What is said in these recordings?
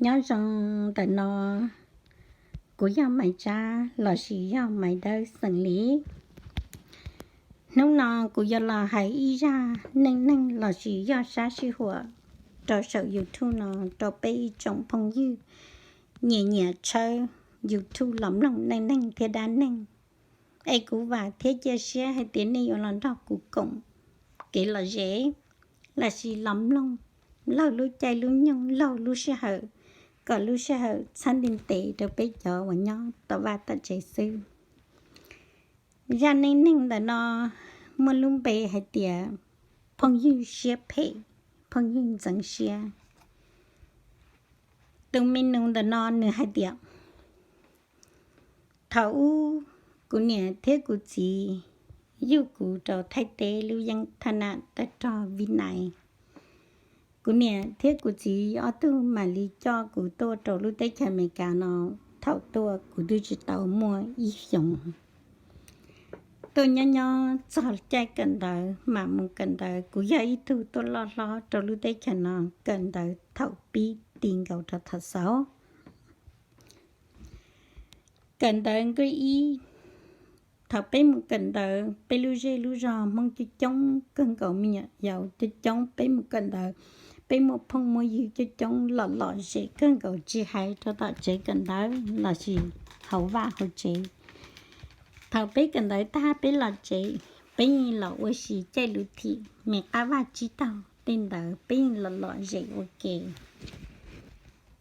Nyob zoo ntawm no, kuv yog Maiv Tsab lossis yog Maiv Dawb xeem Lis. Hnub no kuv yuav los hais ib zaj neej neeg lossis yog sab sij huam rau saum YouTube no rau peb ib tsoom phooj ywg nyiam nyiam tshawb YouTube los mloog neej neeg thiab dab neeg. Es kuv vam thiab cia siab hais tias nej yuav los nrog kuv koom kev lom zem lossis los mloog laug lub caij lub nyoog laug lub sij hawm, kom lub sij hawm txhob nti ntev rau peb cov uas nyob tom vaj tom tsev xwb. Zaj neej neeg ntawm no muaj lub npe hais tias phooj ywg siab phem, phooj ywg ntxeev siab. Tus me nus ntawm no nws hais tias, thaum ub kuv niam thiab kuv txiv yug kuv rau Thaib teb lub yeeb thaj nam tawg rog Vib Nais. Kuv niam thiab kuv txiv ob tug mam li coj kuv tuaj rau lub teb chaws Amelikas no. Thaum tuaj kuv twb tsis tau muaj ib xyoos. Tuaj nyob nyob txog caij kawm ntawv, mam mus kawm ntawv. Kuv yog ib tug tuaj loj hlob rau lub teb chaws no, kawm ntawv thaum pib ti nkaus rau thaum xaus. Kawm ntawv nqe ib, thaum peb mus kawm ntawv, peb lub zej lub zog Hmoob coob coob kawg nkaus, me nyuam yaus coob coob, peb mus kawm ntawv, peb muaj phooj muaj ywg coob coob, lom lom zem kawg nkaus, tsis hais rau tom tsev kawm ntawv lossis hauv vaj hauv tsev. Thaum peb kawm ntawv tag peb los tsev, peb yeej los ua si caij lus thim, me qab vaj tsib taug tej ntawd peb yeej los lom zem ua ke.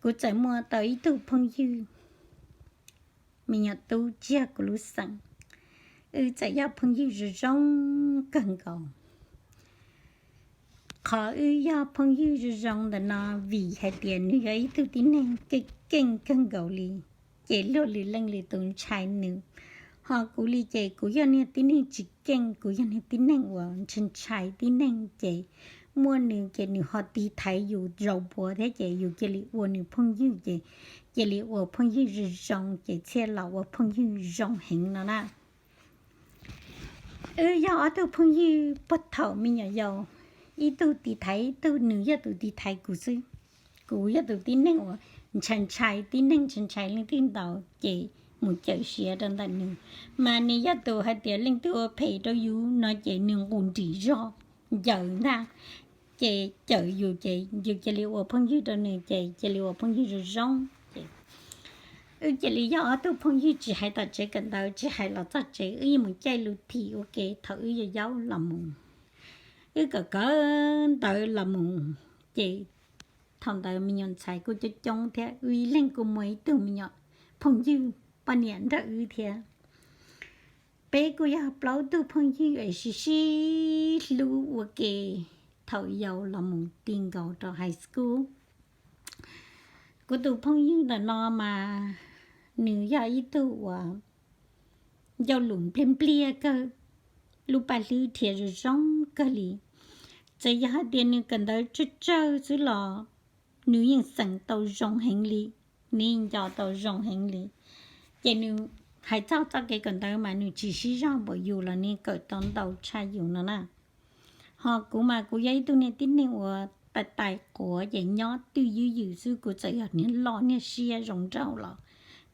Kuv txawm muaj tau ib tug phooj ywg, me nyuam tub tsis yog kuv lub xeem, wb txawm yog phooj ywg zoo zoo kawg nkaus. Qhov wb yog phooj ywg zoo zoo ntawm no vim hais tias nws yog ib tug tib neeg keej keej kawg nkaus li, ces luag lwm leej lwm tus ntshai nws. Ho kuv li ces kuv yog niag tib neeg tsis keej, kuv yog niag tib neeg uas ntshai ntshai tib neeg, ces muaj nws ces nws ho tiv thaiv yus zaum npuas thiab ces yus cia li ua nws phooj ywg ces cia li ua phooj ywg zoo zoo ces thiaj los ua phooj ywg zoo heev no na. Wb yog ob tug phooj ywg puag thaum me nyuam yaus, ib tug tiv thaiv ib tug, nws yog tus tiv thaiv kuv xwb. Kuv yog tus tib neeg uas ntshai ntshai tib neeg, ntshai ntshai leej twg ntau ces mus cawm siav rau ntawm nws. Mas nws yog tus hais tias leej twg ua phem rau yus no ces nws nqus nrim zog ncaws ntag, ces cawm yus ces yus cia li ua phooj ywg rau nws ces cia li ua phooj ywg zoo zoo ces wb cia li yog ob tug phooj ywg tsis hais tom tsev kawm ntawv, tsis hais los txog tsev, wb yeej mus caij lus thim ua ke thaum wb yau yaub los mus. Wb kawm kawm ntawv los mus, ces thaum ntawd me nyuam ntxhais kuj coob coob thiab, wb ib leeg kuj muaj ib tug me nyuam phooj ywg poj niam nrog wb thiab. Peb kuj yog plaub tug phooj ywg es sib sib hlub ua ke thaum yau los mus ti nkaus rau high school. Kuv tus phooj ywg ntawm no mas nws yog ib tug uas ncauj lus npliag npliag kawg, lub paj hlwb dhia zoo zoo kawg li. Txawm yog hais tias nws kawm ntawv tsawg tsawg xwb los nws yeej xeem tau zoo heev li, nws yeej nco tau zoo heev li. Ces nws hais txog txoj kev kawm ntawv mas nws tsis sib zog npaum yus los nws kawm tau ntau tshaj yus no na. Ho kuv mas kuv yog ib tug niag tib neeg uas tais tais quav ces nyob twj ywm ywm xwb, kuv txawm yog niag loj niag siab zoo nraug los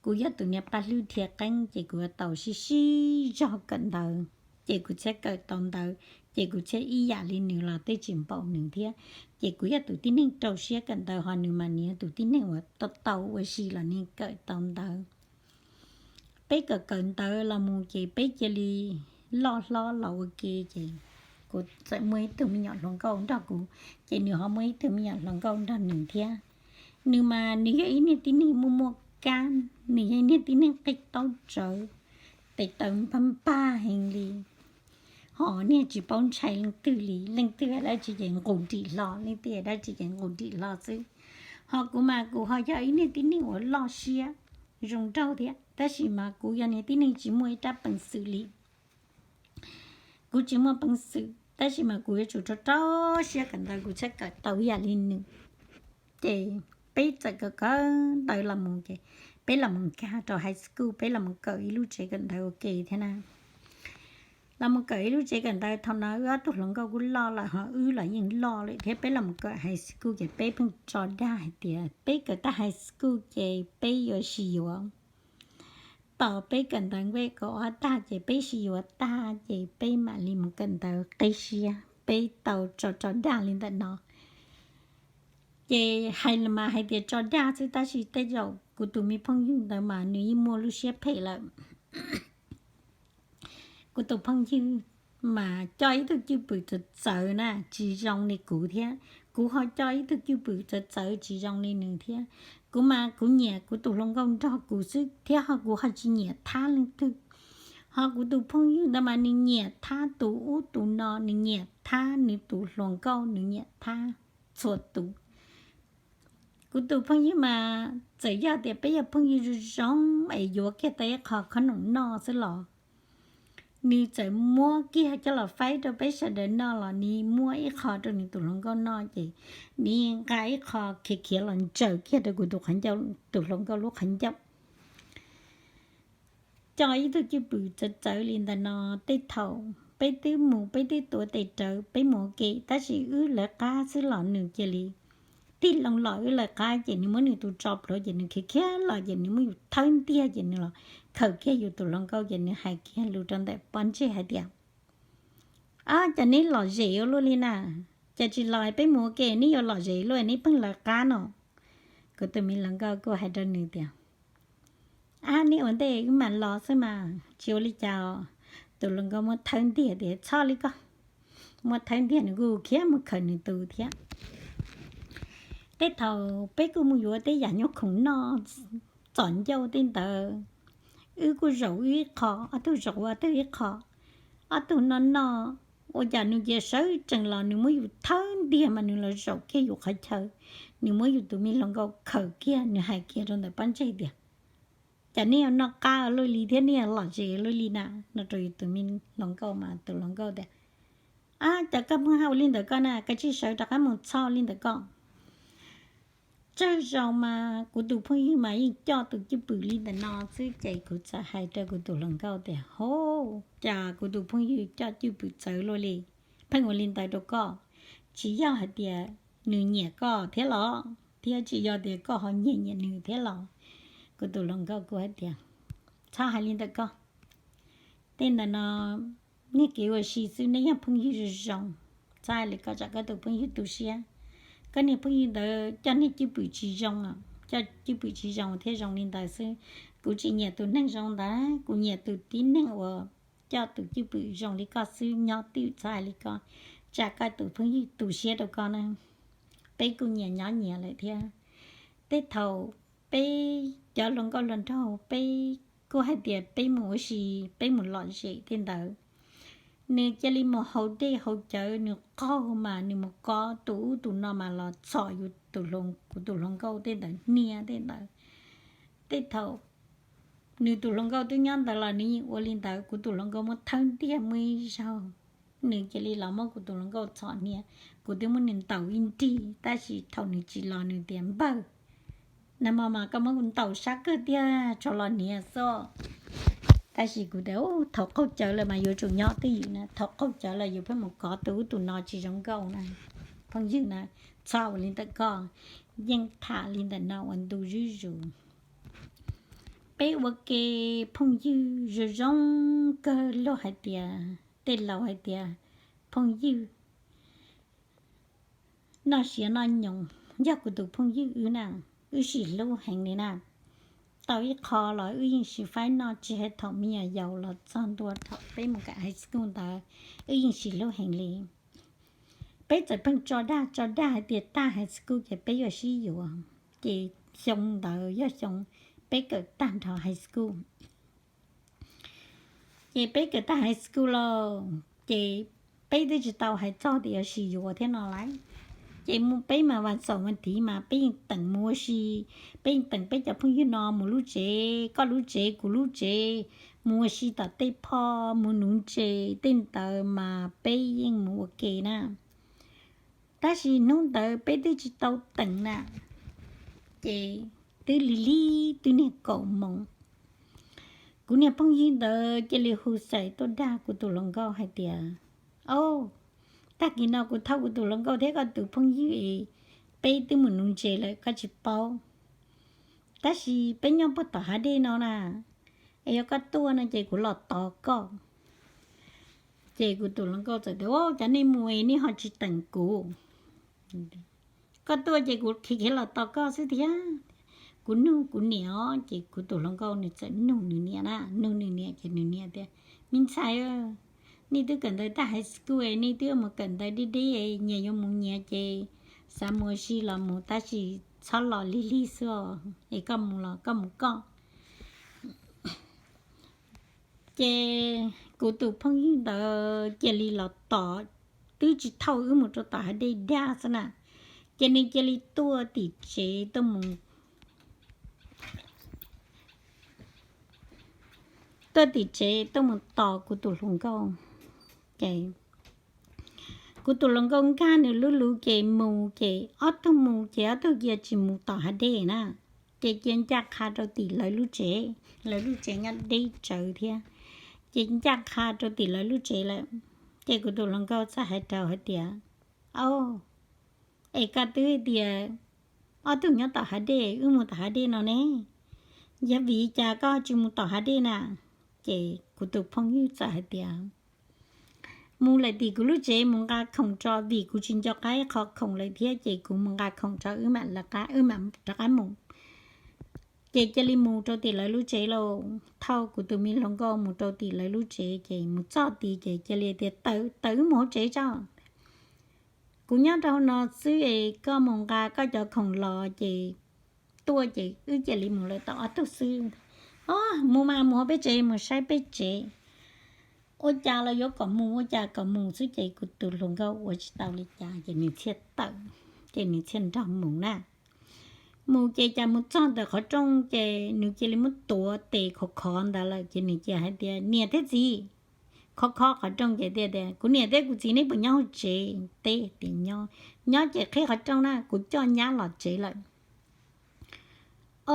kuv yog tus niag paj hlwb dhia qeeb ces kuv yuav tau sib sib zog kawm ntawv, ces kuv thiaj kawm tau ntawv, ces kuv thiaj ib yam li nws los tej tsis npaum nws thiab. Ces kuv yog tus tib neeg rau siab kawm ntawv, ho nws mas nws yog tus tib neeg uas tau tau ua si los nws kawm tau ntawv. Peb kawm kawm ntawv los mus ces peb cia li loj hlob los ua ke ces kuv txawm muaj ib tug me nyuam hluas nkauj nrog kuv, ces nws ho muaj ib tug me nyuam hluas nkauj nrog nws thiab. Nws mas nws yog ib niag tib neeg muaj muaj kab, nws yog ib niag tib neeg qig taub tsawv, tes taw npag npag heev li. Ho niag tsis paub ntshai leej twg li, leej twg hais dab tsi ces nqus nrim hlo, leej twg hais dab tsi ces nqus nrim hlo xwb. Ho kuv mas kuv ho yog ib niag tib neeg uas loj siab zoo nraug thiab, tab sis mas kuv yog niag tib neeg tsis muaj ib rab peev xwm li. Kuv tsis muaj peev xwm, tab sis mas kuv yuav tsum rau rau siab kawm ntawv kuv thiaj kawm tau ib yam li nws. Ces peb txawm kawm kawm ntawv los mus ces peb los mus nkag rau high school, peb los mus kawm ib lub tsev kawm ntawv ua ke thiab na. los mus kawm ib lub tsev kawm ntawv. Thaum no wb ob tug hluas nkauj kuj loj lawm ho wb los yeej loj lawm thiab. Peb los mus kawm high school ces peb pheej tso dag hais tias peb kawm tag high school ces peb yuav sib yuav. Tos peb kawm ntawv nkuaj kaum ob tag ces peb sib yuav tag ces peb mam li mus kawm ntawv qib siab. Peb tau tso tso dag li ntawm no. Ces hais mas hais tias tso dag xwb tab sis tej zaum kuv tus me phooj ywg ntawd mas nws yeej muaj lub siab phem lawm. Kuv tus phooj ywg mas coj ib tug cwj pwm txawv txawv na tsis zoo li kuv thiab. Kuv ho coj ib tug cwj pwm txawv txawv tsis zoo li nws thiab. Kuv mas kuv nyiam kuv tus hluas nkauj nrog kuv xwb thiab ho kuv ho tsis nyiam thab leej twg. Ho kuv tus phooj ywg ntawd mas nws nyiam thab tus ub tus no, nws nyiam thab nws tus hluas nkauj, nws nyiam thab txhua tus. Kuv tus phooj ywg mas txawm yog tias peb yog phooj ywg zoo zoo es yuav kiag tau ib qho khob noom noj xwb los nws txawm muab kiag coj los faib rau peb sawv daws noj los nws muab ib qho rau nws tus hluas nkauj noj ces nws nqa ib qho khiav khiav los ntsaws kiag rau kuv tus hluas nkauj lub qhov ncauj. Coj ib tug cwj pwm txawv txawv li ntawm no, tej thaum peb twb mus peb twb tuav tes rawv peb mus ua ke tab sis wb lawv qab xwb los nws cia li tig loo los wb lawv qab ces nws muab nws tus tso plhuav ces nws khiav khiav los ces nws muab yus thawb ntiag ces nws los khawm kiag yus tus hluas nkauj ces nws hais kiag lus rau ntawm pob ntseg hais tias, Ab, cas neb lom zem ua luaj li na? Cas tsis los peb mus ua ke, neb yuav lom zem luaj neb pheej lawv qab no? Kuv tus me hluas nkauj kuj hais rau nws tias, Ab, neb ua ntej wb mam los xwb mas, tsis ua li cas os. Tus hluas nkauj muab thawb ntiag tias, Txhob li koj. Muab thawb ntiag nws kuj khiav mus khawm nws tus thiab. Tej thaum peb kuj mus yuav tej yam nyuag khoom noj txom ncauj tej ntawd, wb kuj zaum wb ib qho, ob tug zaum ob tug ib qho. Ob tug noj noj, ua cas nws cia sawv tsees los nws muab yus thawb ntiag mas nws los zaum kiag yus qhov chaw, nws muab yus tus me hluas nkauj khawm kiag, nws hais kiag rau ntawm pob ntseg tias, Cas nej yuav noj qab luaj li thiab nej yuav lom zem luaj li na? No rau yus tus me hluas nkauj mas tus hluas nkauj tias, Ab, cas koj pheej hais ua li ntawd koj na, koj cia li sawv rov qab mus, txhob ua li ntawd koj. Tsawg zaus mas kuv tus phooj ywg mas yeej coj tus cwj pwm li ntawm no xwb ces kuv txawm hais rau kuv tus hluas nkauj tias, Hov, cas kuv tus phooj ywg coj cwj pwm txawv luaj li, pheej ua li ntawd rau koj, tsis yog hais tias nws nyiam koj thiab los? Thiab tsis yog tias koj ho nyiam nyiam nws thiab los? Kuv tus hluas nkauj kuj hais tias, Txhob hais li ntawm koj. Tej ntawm no nej kev ua si xwb, nej yog phooj ywg zoo zoo, txhob hais li koj, tsam koj tus phooj ywg tu siab. Koj niag phooj ywg ntawd coj niag cwj pwm tsis zoo, coj cwj pwm tsis zoo thiaj zoo li ntawd xwb. Kuv tsis nyiam tus neeg zoo ntawd, kuv nyiam tus tib neeg uas coj tus cwj pwm zoo li koj xwb, nyob twj, txhob hais li koj, tsam koj tus phooj ywg tu siab rau koj na. Peb kuj nyias nyob nyias lawm thiab. Tej thaum peb cov hluas nkauj hluas nraug peb kuj hais tias peb mus ua si, peb mus lom zem tej ntawd, nws cia li mus haus dej haus cawv, nws qaug mas nws mus kov tus ub tus no mas los txhom yus, kuv tus hluas nkauj tej ntawd hnia tej ntawd. Tej thaum nws tus hluas nkauj twb nyob ntawd los nws yeej ua li ntawd, kuv tus hluas nkauj muab thawb ntiag muaj ib zaug, nws cia li los muab kuv tus hluas nkauj txhom hnia. Kuv twb muab nws ntaus ib nrig tab sis thaum nws tsis los nws tias, Npawg, nag hmo mas koj muab kuv ntaus sab kawg tiag, tso los hniav xwb. Tab sis kuv tias, Thaum qaug cawv lawm mas yuav tsum nyob twj ywm na, thaum qaug cawv lawm yuav pheej mus kov tus ub tus no tsis zoo nkauj na. Phooj ywg na, txhob ua li ntawm koj. Yeej tham li ntawm no ua ntu zuj zus. Peb ua ke phooj ywg zoo zoo kawg, luag hais tias, tej laus hais tias phooj ywg noj siav noj nyoos, yog kuv tus phooj ywg wb na, wb sib hlub heev li na. Tau ib qho los wb yeej sib faib noj, tsis hais thaum me nyuam yaus los txog ntua thaum peb mus kawm high school ntawd, wb yeej sib hlub heev li. Peb txawm pheej tso dag tso dag hais tias tag high school ces peb yuav sib yuav, ces xyoo ntawd yog xyoo peb kawm tag nrho high school. Ces peb kawm tag high school lauj, ces peb twb tsis tau hais txog tias yuav sib yuav thiab no lauj. Ces mus peb mas vas xaum vas thiv mas peb yeej teem mus ua si, peb yeej teem peb cov phooj ywg no mus lub tsev koj lub tsev kuv lub tsev, mus ua si tom tej phoj mus nuv ntses tej ntawd mas peb yeej mus ua ke na. Tab sis hnub ntawd peb twb tsis tau teem na, ces twb lig lig twb niag kaum moos. kuv niag phooj ywg ntawd cia li hu xais tuaj dag kuv tus hluas nkauj hais tias, Au, tag kis no kuv thauj kuv tus hluas nkauj thiab koj tus phooj ywg es peb twb mus nuv ntses lawm koj tsis paub, tab sis peb nyob puag tom hav dej no na, es yog koj tuaj no ces kuv los tos koj. Ces kuv tus hluas nkauj txawm tias, Au, cov nej mus es nej ho tsis teem kuv. Koj tuaj ces kuv khiav khiav los tos koj xwb thiab. Kuv nug kuv niam os. Ces kuv tus hluas nkauj nws txawm nug nws niam na, nug nws niam ces nws niam tias, Me ntxhais, nej twb kawm ntawv tag high school, nej twb mus kawm ntawv deb deb, nyias yuav mus nyias ces xav mus ua si los mus tab sis txhob los lig lig xwb es koj mus los koj mus koj. Ces kuv tus phooj ywg ntawd cia li los tos, twb tsis thauj wb mus rau tom hav dej dag xwb na, ces nws cia li tuaj tim tsev tuaj mus tuaj tim tsev tuaj mus tos kuv tus hluas nkauj. Ces kuv tus hluas nkauj nkag nws lub lub ces mus ces ob tug mus ces ob tug cia tsis mus tom hav dej na, ces cia ncaj qha rau tim lawv lub tsev, lawv lub tsev nyob deb tsawv thiab, ces ncaj qha rau tim lawv lub tsev lawm. Ces kuv tus hluas nkauj txawm hais rau hais tias, Au, es koj twb hais tias ob tug nyob tom hav dej, wb mus tom hav dej no ne, yog vim li cas koj tsis mus tom hav dej na? Ces kuv tus phooj ywg txawm hais tias, Mus lawm tim kuv lub tsev mus nqa khoom tso, vim kuv tsis nco qab qhov khoom lawm thiab ces kuv mus nqa khoom tso wb mam lawv qab, wb mam rov qab mus. Ces cia li mus rau tim lawv lub tsev lauj, thauj kuv tus me hluas nkauj mus rau tim lawv lub tsev ces mus txog tid ces cia li tias, Tawm, tawm wb mus hauv tsev tso. Kuv nyob rau hauv no xwb es koj mus nqa koj cov khoom los ces tuaj ces wb cia li mus lawm tau ob tug xwb. Au, mus mas mus hauv peb tsev mus saib peb tsev. Ua cas los yuav kom mus, ua cas kom mus xwb ces kuv tus hluas nkauj ua tsis tau li cas ces nws thiaj tawm, ces nws thiaj nrog mus na. Mus ces cas mus txog ntawm qhov rooj ces nws cia li muab tuav tes khov khov ntawd lawm ces nws cia hais tias, Niam thiab txiv, khov khov qhov rooj ces tias, Kuv niam thiab kuv txiv neb puas nyob hauv tsev? Teb tias, Nyob. Nyob ces qhib qhov rooj na, kuv coj nyab los tsev lawm.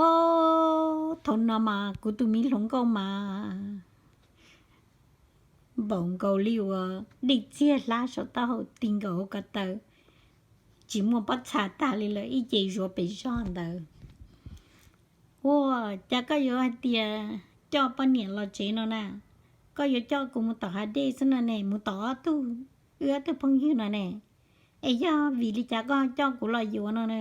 Au, thaum no mas kuv tus me hluas nkauj mas npaum nkaus li uas dej txiag hlab saum taub hau ti nkaus hauv ko taw, tsis muaj pob txha tag li lawm, ib ce zuav pes zog ntawd. Ua cas koj yuav hais tias coj poj niam los tsev no na? Koj yuav coj kuv mus tom hav dej xwb no ne, mus tom ob tug, wb ob tug phooj ywg no ne, es yog vim li cas koj coj kuv los yuav no na?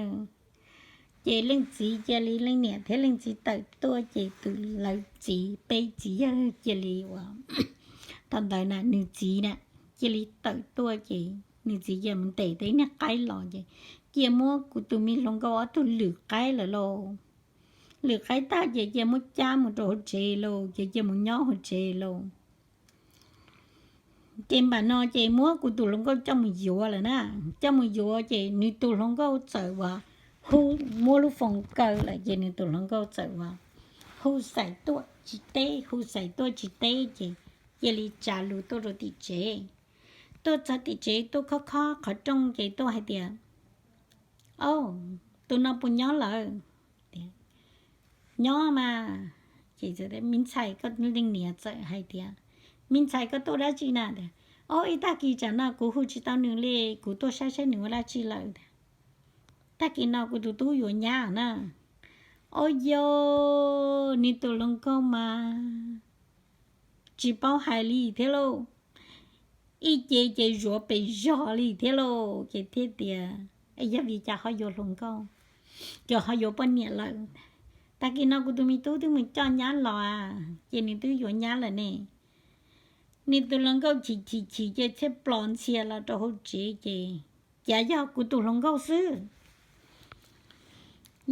Ces leej txiv cia li, leej niam thiab leej txiv tawm tuaj ces tus, lawv txiv, peb txiv yawg cia li ua, thaum ntawd na nws txiv na cia li tawm tuaj ces nws txiv cia mus ntes tau ib niag qaib los ces cia muab kuv tus me hluas nkauj ob tug lwm qaib lawm lauj. Lwm qaib tag ces cia muab cab mus rau hauv tsev lauj, ces cia mus nyob hauv tsev lauj. Ces npam no ces muab kuv tus hluas nkauj coj mus yuav lawm na. Coj mus yuav ces nws tus hluas nkauj txawm ua, hu, muab lub foos kaw lawm ces nws tus hluas nkauj txawm ua, hu xais tuaj tsis teb, hu xais tuaj tsis teb ces cia li tsa lus tuaj rau tim tsev. Tuaj txog tim tsev tuaj khob khob qhov rooj ces tuaj hais tias, Au, tus no puas nyob lawm? Nyob mas. Ces me ntxhais, koj leej niam txawm hais tias, Me ntxhais, koj tuaj dab tsi na? Tias, Au, ib tag kis tsam no kuv hu tsis tau nws li, kuv tuaj saib saib nws ua dab tsi lawm. Tag kis no kuv tus tub yuav nyab na. Au yog, nws tus hluas nkauj mas tsis paub hais li thiab lauj. Ib ce ces zuav pes zog li thiab lauj, ces thiaj tias, Yog vim cas ho yuav hluas nkauj, ces ho yuav poj niam lawm? Tag kis no kuv tus me tub twb mus coj nyab los, ces nws twb yuav nyab lawm ne. Nws tus hluas nkauj chim chim chim ces thiaj plos ntxhias los rau hauv tsev ces, Cas yog kuv tus hluas nkauj xwb?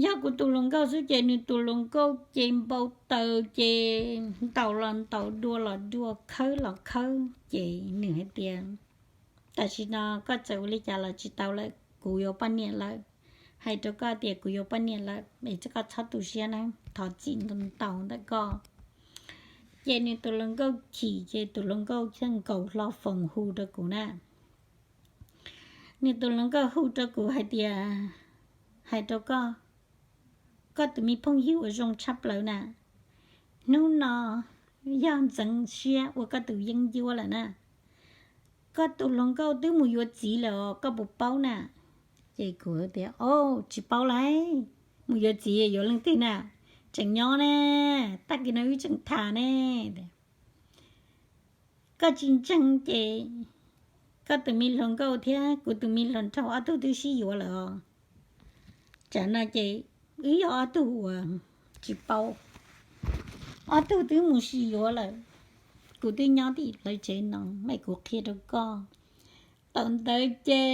Yog kuv tus hluas nkauj xwb ces nws tus hluas nkauj ces npau taws ces ntaus los ntaus, dua los dua, khawb los khawb ces nws hais tias, Tam sim no koj txawm ua li cas los tsis tau lawm, kuv yuav poj niam lawm. Hais rau koj tias kuv yuav poj niam lawm es koj txhob tu siab na, thov txim ntau ntau ntawm koj. Ces nws tus hluas nkauj chim ces tus hluas nkauj thiaj nkaus hlo foos hu rau kuv na. Nws tus hluas nkauj hu rau kuv hais tias, Hais rau koj, koj tus me phooj ywg uas zoo tshaj plaws na, hnub no yog ntxeev siab ua koj tus yeeb ncuab lawm na. Koj tus hluas nkauj twb mus yuav txiv lawm os, koj puas paub na? Ces kuv tias, Au, tsis paub lauj, mus yuav txiv yuav leej twg na? Tseem nyob ne, tag kis no wb tseem tham ne. Koj tsis ntseeg ces koj tus me hluas nkauj thiab kuv tus me hluas nraug ob tug twb sib yuav lawm os. Tsam no ces wb yog ob tug uas tsis paub, ob tug twb mus sib yuav lawm. Kuv twb nyob tim lawv tsev no, mas kuv qhia rau koj. Thaum ntawd ces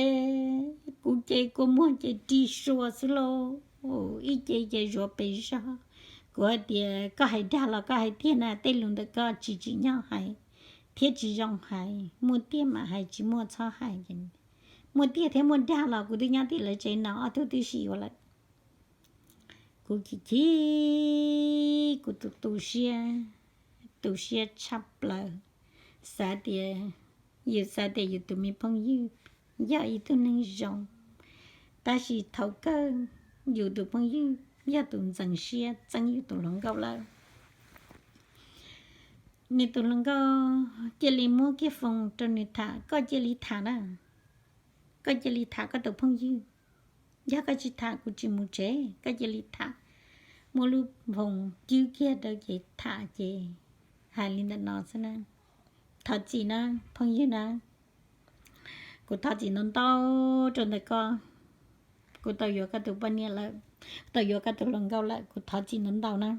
kuv ces kua muag ces rig sua xwb lauj, ib ce ces zuav pes zog. Kuv hais tias, Koj hais dag los koj hais tiag na? Tej lus ntawm koj tsis tsim nyog hais thiab tsis zoo hais, muaj tiag mam hais, tsis muaj txhob hais. Muaj tiag thiab muaj dag los kuv twb nyob tim lawv tsev no, ob tug twb sib yuav lawm. Kuv chim chim, kuv tu tu siab, tu siab tshaj plaws. Xav tias, yus xav tias yus tus me phooj ywg yog ib tug neeg zoo, tab sis thaum kawg yus tus phooj ywg yog tus ntxeev siab txeeb yus tus hluas nkauj lawm. Nws tus hluas nkauj cia li muab kiag foos rau nws tham, Koj cia li tham na, koj cia li tham koj tus phooj ywg. Yog koj tsis tham kuv tsis mus tsev, koj cia li tham. Muab lub foos cwb kiag rau ces tham ces hais li ntawm no xwb na, Thov txim na, phooj ywg na, kuv thov txim ntau ntau rau ntawm koj. Kuv tau yuav koj tus poj niam lawm, tau yuav koj tus hluas nkauj lawm, kuv thov txim ntau ntau na.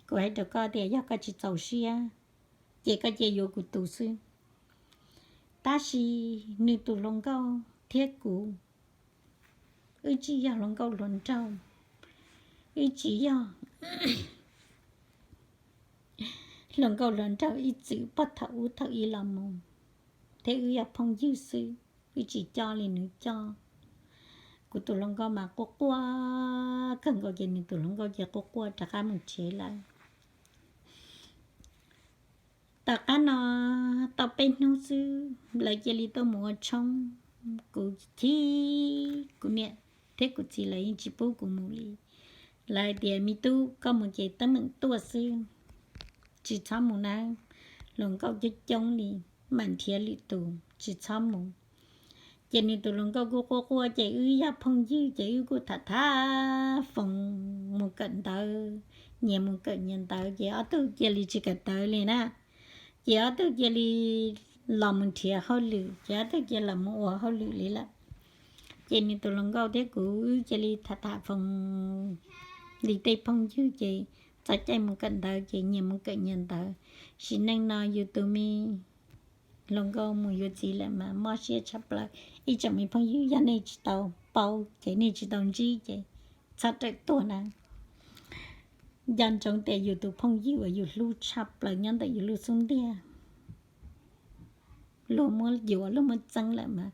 Kuv hais rau koj tias yog koj tsis txaus siab ces koj cia yuav kuv tus xwb. Tab sis nws tus hluas nkauj thiab kuv, wb tsis yog hluas nkauj hluas nraug, wb tsis yog hluas nkauj hluas nraug ib txwm pog thaum ub thaum ub los mus, thiab wb yog phooj ywg xwb, wb tsis coj li nws coj. Kuv tus hluas nkauj mas quaj quaj kawg nkaus ces nws tus hluas nkauj ces quaj quaj rov qab mus tsev lawm. Tom qab no tau peb hnub xwb lawv cia li tuaj mus ua tshoob. Kuv chim, kuv niam thiab kuv txiv lawv yeej tsis pub kuv mus li. Lawv tias, Me tub, koj mus ces teeb meem tuaj xwb, tsis txhob mus nawb, hluas nkauj coob coob li, mam nrhiav lwm tus, tsis txhob mus. Ces nws tus hluas nkauj kuj quaj quaj ces wb yog phooj ywg ces wb kuj tham tham foos mus kawm ntawv, nyias mus kawm nyias ntawv ces ob tug cia li tsis kawm ntawv li na. Ces ob tug cia li los mus nrhiav hauj lwm, ces ob tug cia los mus ua hauj lwm li lawm. Ces nws tus hluas nkauj thiab kuv wb cia li tham tham foos li tej phooj ywg ces txog caij mus kawm ntawv ces nyias mus kawm nyias ntawv. Sim neej no yus tus me hluas nkauj mus yuav txiv lawm mas mob siab tshaj plaws. Ib tsoom me phooj ywg, yog nej tsis tau paub ces nej tsis tau ntsib ces txhob rawm tuag na. Nco ntsoov tias yus tus phooj ywg uas yus hlub tshaj plaws nyob ntawm yus lub xub ntiag, luag muab yuav luag muab txeeb lawm mas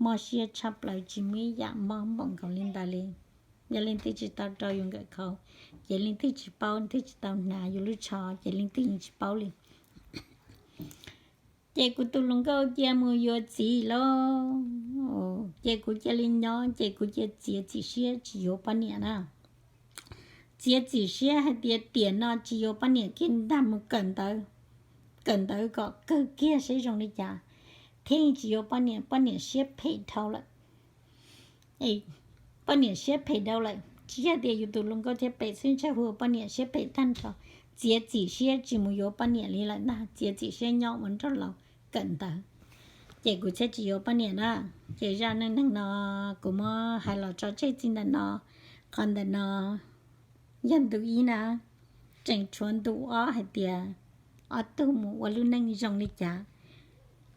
mob siab tshaj plaws, tsis muaj ib yam mob npaum nkaus li ntawd li. Yog leej twg tsis tau rau yus nkawm khau ces leej twg tsis paub, leej twg tsis tau hnav yus lub tsho ces leej twg yeej tsis paub li. Ces kuv tus hluas nkauj cia mus yuav txiv lauj, ces kuv cia li nyob ces kuv cia txiav txim siab tsis yuav poj niam na. Txiav txim siab hais tias tiam no tsis yuav poj niam kiag, nrog mus kawm ntawv, kawm ntawv kom kawg kiag seb zoo li cas, thiab yeej tsis yuav poj niam, poj niam siab phem dhau lawm. Poj niam siab phem dhau lawm, tsis yog tias yus tus hluas nkauj thiaj phem xwb, ntshe hu ua poj niam siab phem tag nrho. Txiav txim siab tsis mus yuav poj niam li lawm ntag, txiav txim siab nyob ua nraug laus kawm ntawv. Ces kuv thiaj tsis yuav poj niam na. Ces zaj neej neeg no kuv muab hais los tso tseg txij ntawm no. Qhov ntawm no yog ntu ib na, tseem tshuav ntu ob hais tias ob tug mus ua lub neej zoo li cas,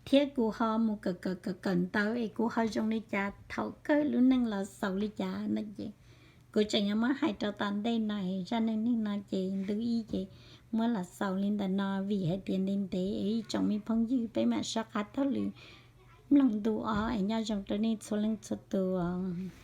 thiab kuv ho mus kawm kawm kawm kawm ntawv es kuv ho zoo li cas, thaum kawg lub neej los xaus li cas no ces kuv tseem yuav muab hais rau tom ntej no. Zaj neej neeg no ces ntu ib ces muab los xaus li ntawm no vim hais tias ntev ntev es ib tsoom me phooj ywg peb mam soj qab taug lw mloog ntu ob es nyob zoo rau nej txhua leej txhua tus.